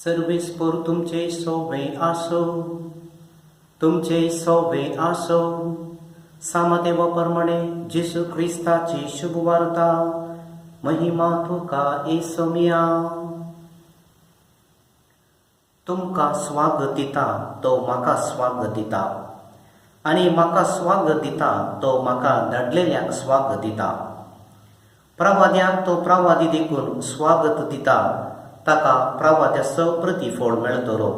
सर्वेस्पोर तुमचे सोवे आसो, तुमचे सोवे आसो. सामदेवा प्रमाणे जेजू क्रिस्ताची शुभवार्ता. महिमा तुका येसोमिया. तुमकां स्वागत दिता तो म्हाका स्वागत दिता आनी म्हाका स्वागत दिता तो म्हाका धाडलेल्याक स्वागत दिता. प्रवाद्याक तो प्रवादी देखून स्वागत दिता ताका प्रवाद्याचो प्रतिफळ मेळटलो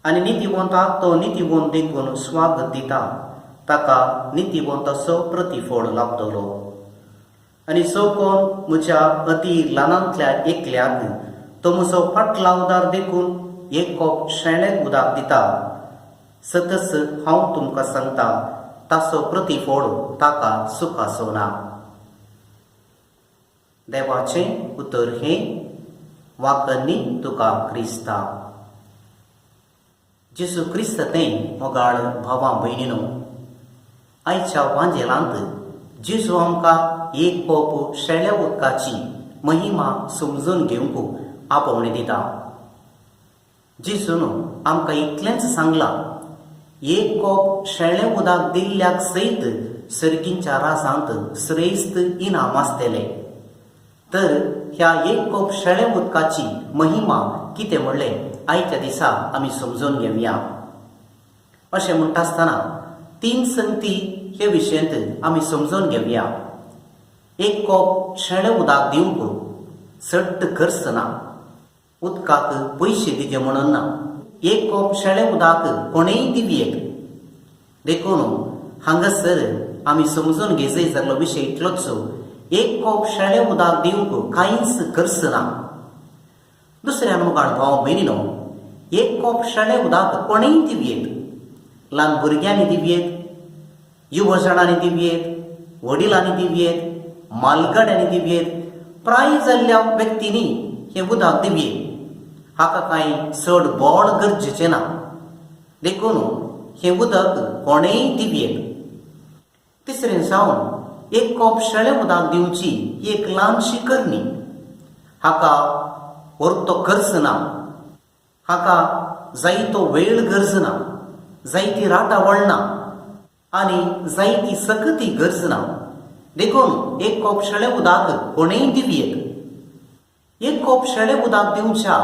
आनी नितीवंताक तो नितीवंत देखून स्वागत दिता ताका नितीवंताचो प्रतिफळ लाभतलो. आनी जो कोण म्हज्या अती ल्हानांतल्या एकल्याक तो म्हजो फाटलावदार देखून एक कोप शेळें उदक दिता, सतच हांव तुमकां सांगता, ताचो प्रतिफळ ताका चुकाचो ना. देवाचें उतर हें. वाकन्नी तुका क्रिस्ता. जेजू क्रिस्त तें मोगाळ भावां भयणीनो, आयच्या वांजेलांत जेजू आमकां एक कोप शेळ्या उदकाची महिमा समजून घेवंक आपोवणें दिता. जेजून आमकां इतलेंच सांगलां, एक कोप शेळें उदक दिल्ल्याक सयत सर्गींच्या राजांत श्रेश्ठ इनाम आसतलें. तर ह्या एक कोप शेळें उदकाची महिमा कितें म्हणलें आयच्या दिसा आमी समजून घेवया. अशें म्हणटा आसतना तीन संगती हे विशयंत आमी समजून घेवया. एक कोप शेळें उदक दिवंक चड खर्च ना, उदकाक पयशे दिवचे म्हणून ना. एक कोप शेळें उदक कोणेय दिवयेत. देखून हांगासर आमी समजून घेजय जाल्लो विशय इतलोच, एक कोप शेळें उदक दिवंक कांयच खर्च ना. दुसऱ्या मुखार भाव भयणीनो, एक कोप शेळें उदक कोणेय दिवयेत. ल्हान भुरग्यांनी दिवयेत, युवजणांनी दिवयेत, वडिलांनी दिवयेत, मालगाड्यांनी दिवयेत, प्राय जाल्ल्या व्यक्तींनी हें उदक दिवयेत. हाका कांय चड बोड गरजेचें ना. देखून हें उदक कोणेय दिवयेत. तिसरें जावन एक कोप शेळें उदक दिवची ही एक ल्हानशी करणी. हाका व्हरतो खर्च ना, हाका जायतो वेळ गरज ना, जायती राटावळ ना आनी जायती सकती गरज ना. देखून एक कोप शेळें उदक कोणेय दिवयेत. एक कोप शेळें उदक दिवच्या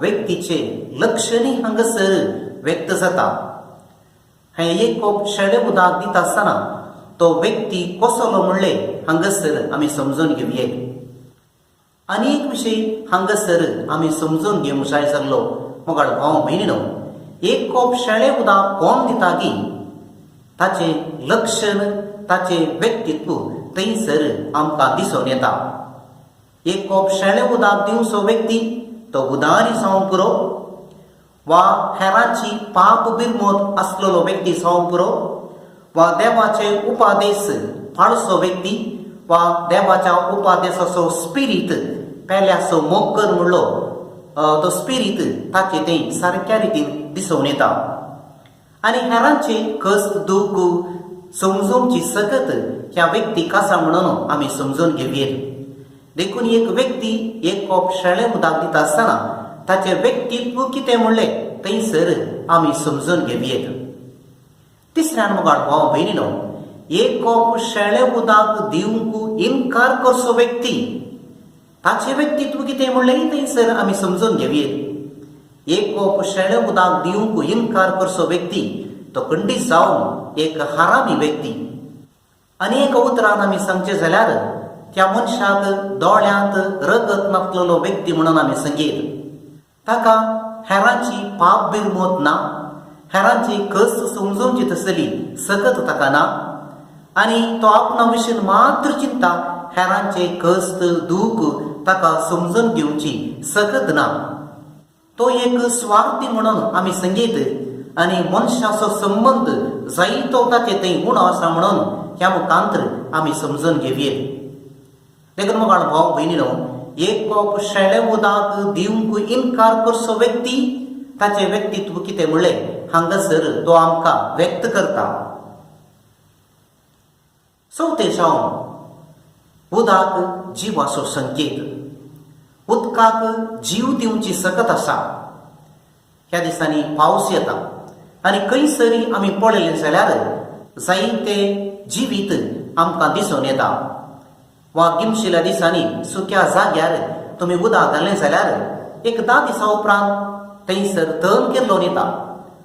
व्यक्तीचे लक्षणीय हांगासर व्यक्त जाता. हें एक कोप शेळें उदक दिता आसतना तो व्यक्ती कसलो म्हणलें हांगासर आमी समजून घेवयेत. आनी एक विशय हांगासर आमी समजून घेवंक जाय जाल्लो, मोगाळ भाव भयणीनो, एक कोप शेळें उदक कोण दिता गी ताचें लक्षण, ताचें व्यक्तित्व थंयसर आमकां दिसून येता. एक कोप शेळें उदक दिवचो व्यक्ती तो उदारी जावंक पुरो वा हेरांची पाप बिरमत आसलेलो व्यक्ती जावंक पुरो वा देवाचे उपादेश पाळचो व्यक्ती वा देवाच्या उपादेशाचो स्पिरीत पेल्याचो मोग कर म्हणलो तो स्पिरीत ताचे थंय सारक्या रितीन दिसून येता आनी हेरांचे कश्ट दूख समजोवची सकत ह्या व्यक्तीक आसा म्हणून आमी समजून घेवयेत. देखून एक व्यक्ती एक कोप शेळें उदक दिता आसतना ताचें व्यक्तित्व कितें म्हणलें थंयसर आमी समजून घेवयेत. तिसऱ्यान मुखार भाव भयणीनो, एक कोप शेळें उदक दिवंक इनकार करचो व्यक्ती ताचें व्यक्तित्व कितें म्हणलें थंयसर आमी समजून घेवयेत. एक कोप शेळें उदक दिवंक इनकार करचो व्यक्ती तो खंडीत जावन एक हरामी व्यक्ती. आनी एका उतरान आमी सांगचें जाल्यार त्या मनशाक दोळ्यांत रगत नासलेलो व्यक्ती म्हणून आमी सांगीत. ताका हेरांची पाप बिरमत ना, हेरांची कस समजोवची तसली सकत ताका ना आनी तो आपणा विशीं मात्र चिंता, हेरांचे कश्ट दूख ताका समजून घेवची सकत ना. तो एक स्वार्थी म्हणून आमी सांगीत आनी मनशाचो संबंद जायतो ताचे थंय उणो आसा म्हणून ह्या मुखांतर आमी समजून घेवयेत. देखून मुखार भाव भयणीनो, एक कोप शेळें उदक दिवंक इनकार करचो व्यक्ती ताचें व्यक्तित्व कितें म्हणलें हांगासर तो आमकां व्यक्त करता. चवथें जावन उदक जिवाचो संकेत. उदकाक जीव दिवची सकत आसा. ह्या दिसांनी पावस येता आनी खंयसरी आमी पळयलें जाल्यार जायते जिवीत आमकां दिसून येता. वा गिमशिल्या दिसांनी सुक्या जाग्यार तुमी उदक घालें जाल्यार एक 10 दिसां उपरांत थंयसर तण केल्लो येता.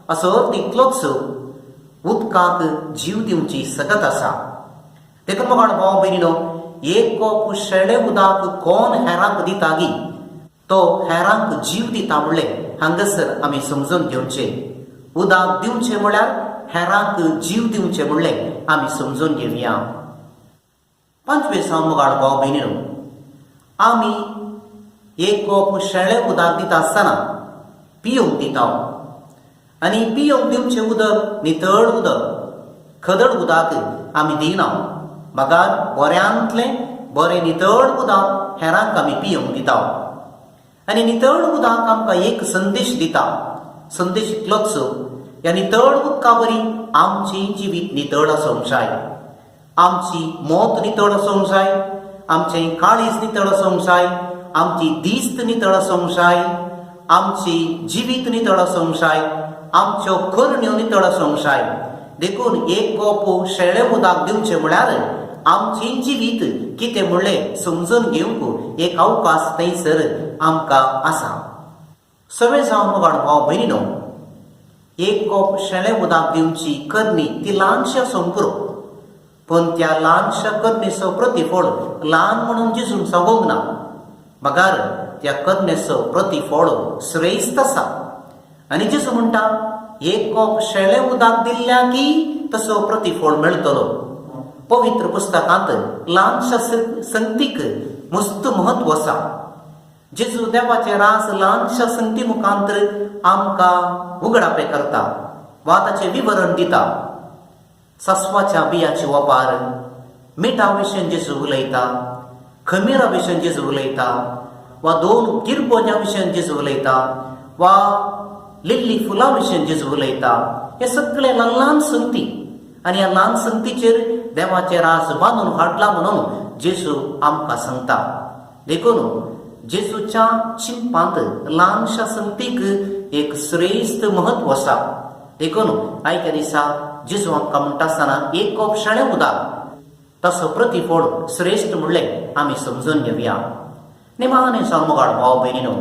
असो अर्थ इतलोच, उदकाक जीव दिवची सकत आसा. देखून मोगाळ भाव भयणीनो, एक कोप शेळे उदक कोण हेरांक दिता गी तो हेरांक जीव दिता म्हणलें हांगासर आमी समजून घेवचें. उदक दिवचें म्हळ्यार हेरांक जीव दिवचें म्हणलें आमी समजून घेवया. पांचवे जावन मोगाळ भाव भयणीनो, आमी एक कोप शेळे उदक दिता आसतना पियोवंक दिता आनी पियोवंक दिवचें उदक नितळ उदक, खदळ उदक आमी दिना, बगार बऱ्यांतलें बरें नितळ उदक हेरांक आमी पियोवंक दिता. आनी नितळ उदक आमकां एक संदेश दिता. संदेश इतलोच, ह्या नितळ उदका वरी आमचें जिवीत नितळ आसूंक जाय, आमची मत नितळ आसूंक जाय, आमचें काळीज नितळ आसूंक जाय, आमची दिस्त नितळ आसूंक जाय, आमची जिवीत नितळ आसूंक जाय, आमच्यो करण्यो नितळ आसूंक जाय. देखून एक कोप शेळे उदक दिवचें म्हळ्यार आमचें जिवीत कितें म्हणलें समजून घेवंक एक अवकाश थंयसर आमकां आसा. सगळें जावन मोगाळ भाव भयणीनो, एक कोप शेळे उदक दिवची करणी ती ल्हानशी आसूंक पुरो, पूण त्या ल्हानशा करणेचो प्रतिफळ ल्हान म्हणून जेजून सांगूंक ना, बगार त्या करणेचो प्रतिफळ श्रेश्ठ आसा. आनी जेजू म्हणटा, एक कोप शेळे उदक दिल्ल्या की तसो प्रतिफळ मेळटलो. पवित्र पुस्तकांत ल्हानशा संगतीक मस्त म्हत्व आसा. जेजू देवाचे रास ल्हानशा संगती मुखांतर आमकां उगडापे करता वा ताचें विवरण दिता. सासवाच्या बियाची वापार, मिठा विशीं जेजू उलयता, खमीरा विशीं जेजू उलयता, वा 2 गिरबोज्या विशीं जेजू उलयता, वा लिल्ली फुलां विशीं जेजू उलयता. हे सगळे ल्हान संगती आनी ह्या ल्हान संगतीचेर देवाचे रास बांदून हाडला म्हणून जेजू आमकां सांगता. देखून जेजूच्या चिंतपांत ल्हानशा संगतीक एक श्रेश्ठ म्हत्व आसा. देखून आयच्या दिसा जेजू आमकां म्हणटा आसतना एक कोप शेळें उदक तसो प्रतिफळ श्रेश्ठ म्हणलें आमी समजून घेवया. निमाणें जावन मोगाळ भाव भयणीनो,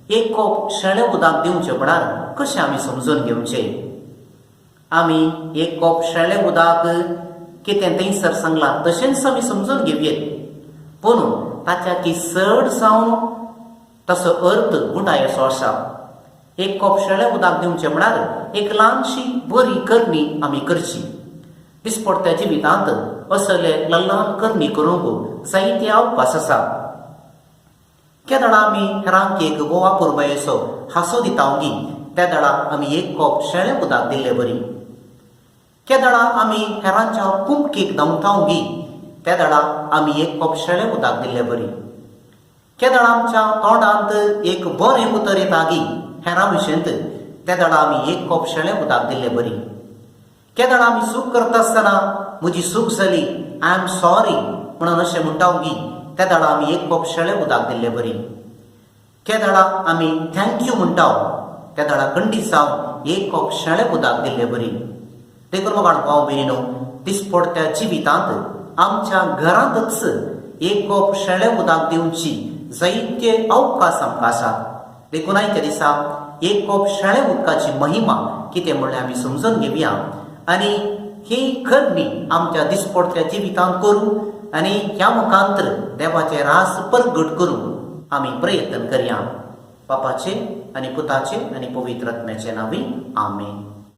एक कोप शेळें उदक दिवचें म्हळ्यार कशें आमी समजून घेवचें? आमी एक कोप शेळें उदक कितें थंयसर सांगलां तशेंच आमी समजून घेवयेत, पूण ताच्या की चड जावन तसो अर्थ गुंडायसो आसा. एक कोप शेळें उदक दिवचें म्हळ्यार एक ल्हानशी बरी करणी आमी करची. दिसपडत्या जिवितांत असले ल्हान करणी करूंक जायते अवकाश आसा. केदळा आमी हेरांक एक गोवा पुरमायेचो हांसो दिता गी त्या दळा आमी एक कोप शेळें उदक दिल्ले बरी. केदळा आमी हेरांच्या कुमकेक धांवता गी त्या दळा आमी एक कोप शेळें उदक दिल्ले बरी. केदळा आमच्या तोंडांत एक बरें उतर येता गी हेरां विशयंत त्या दळा आमी एक कोप शेळें उदक दिल्ले बरी. केदळा आमी चूक करता आसतना म्हजी चूक जाली, I am sorry म्हणून अशें म्हणटा गी त्या दळा आमी एक कोप शेळें उदक दिल्ले बरी. केदळा आमी thank you म्हणटा त्या दळा खंडीत जावन एक कोप शेळें उदक दिल्ले बरी. देखून मोगाळ भाव भयणीनो, दिसपडत्या जिवितांत आमच्या घरांतच एक कोप शेळें उदक दिवची जायते अवकाश आमकां आसात. देखून आयच्या दिसा एक कोप शेळें उदकाची महिमा कितें म्हणल्यार आमी समजून घेवया आनी ही करणी आमच्या दिसपडत्या जिवितांत करूं आनी ह्या मुखांतर देवाचे रास परगट करूं आमी प्रयत्न करया. बापाचे आनी पुताचे आनी पवित्र आत्म्याचे नांवी, आमेन.